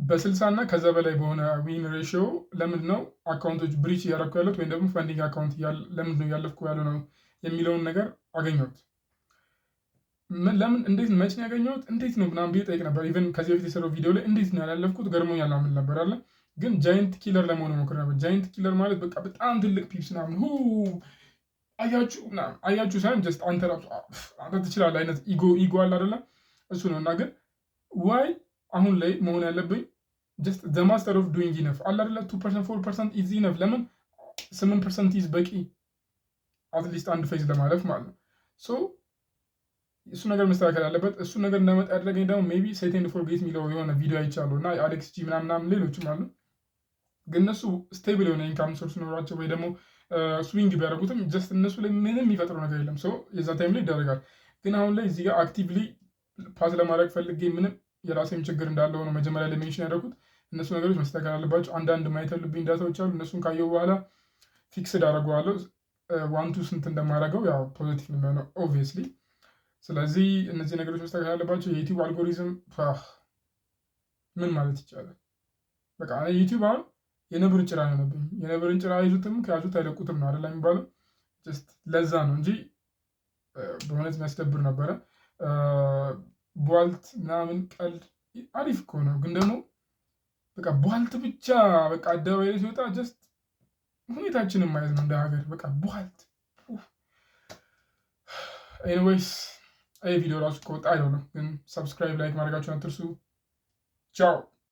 በ60 እና ከዛ በላይ በሆነ win ratio ለምንድን ነው account ኦች breach እያደረኩ ያሉት ወይም ደግሞ funding account ለምንድን ነው እያለፍኩ ያለው ነው የሚለውን ነገር አገኘሁት። ለምን፣ እንዴት፣ መች ነው ያገኘሁት፣ እንዴት ነው ምናምን ብዬ ጠይቅ ነበር። Even ከዚህ በፊት የሰራው ቪዲዮ ላይ እንዴት ነው ያላለፍኩት ገርሞኛል ምናምን ነበር አለ። ግን giant killer ለመሆን ሞክር ነበር። Giant killer ማለት በቃ በጣም ትልቅ pips ምናምን አያችሁ ምናምን አያችሁ ሳይሆን just አንተ ራሱ አንተ ትችላለህ አይነት ego አለ አይደለ? እሱ ነው። እና ግን why አሁን ላይ መሆን ያለብኝ just the master of doing enough አለ አይደለ? 2%, 4% is enough። ለምን 8% is በቂ at least አንድ phase ለማለፍ ማለት ነው። So እሱ ነገር መስተካከል አለበት። እሱ ነገር እንዳመጣ ያደረገኝ ደግሞ maybe set and forget የሚለው የሆነ ቪዲዮ አይቻለሁ እና አሌክስ ጂ ምናምን ሌሎችም አሉ። ግን እነሱ stable የሆነ income source ኖሯቸው ወይ ደግሞ swing ቢያደርጉትም just እነሱ ላይ ምንም የሚፈጥረው ነገር የለም። So የዛ time ላይ ይደረጋል። ግን አሁን ላይ እዚህ ጋር actively pass ለማድረግ ፈልጌ ምንም የራሴም ችግር እንዳለው ነው መጀመሪያ ላይ mention ያደረኩት። እነሱ ነገሮች መስተካከል አለባቸው። አንዳንድ ማየት ያሉብኝ data ዎች አሉ። እነሱን ካየሁ በኋላ fixed አደርገዋለሁ። One to ስንት እንደማደርገው ያው positive ነው የሚሆነው obviously። ስለዚህ እነዚህ ነገሮች መስተካከል አለባቸው። የዩቲዩብ አልጎሪዝም ምን ማለት ይቻላል? በቃ ዩቲዩብ አሁን የነብር ጭራ ነው የሆነብኝ። የነብርን ጭራ አይዙትም፣ ከያዙት አይለቁትም ነው አይደል የሚባለው። Just ለዛ ነው እንጂ በእውነት የሚያስደብር ነበረ። ቧልት ምናምን ቀልድ አሪፍ እኮ ነው፣ ግን ደግሞ በቃ ቧልት ብቻ በቃ አደባባይ ላይ ሲወጣ just ሁኔታችንን ማየት ነው እንደ ሀገር፣ በቃ ቧልት። Anyways፣ ይህ ቪዲዮ ራሱ ከወጣ አይደው ነው፣ ግን subscribe፣ like ማድረጋችሁን አትርሱ። ቻው።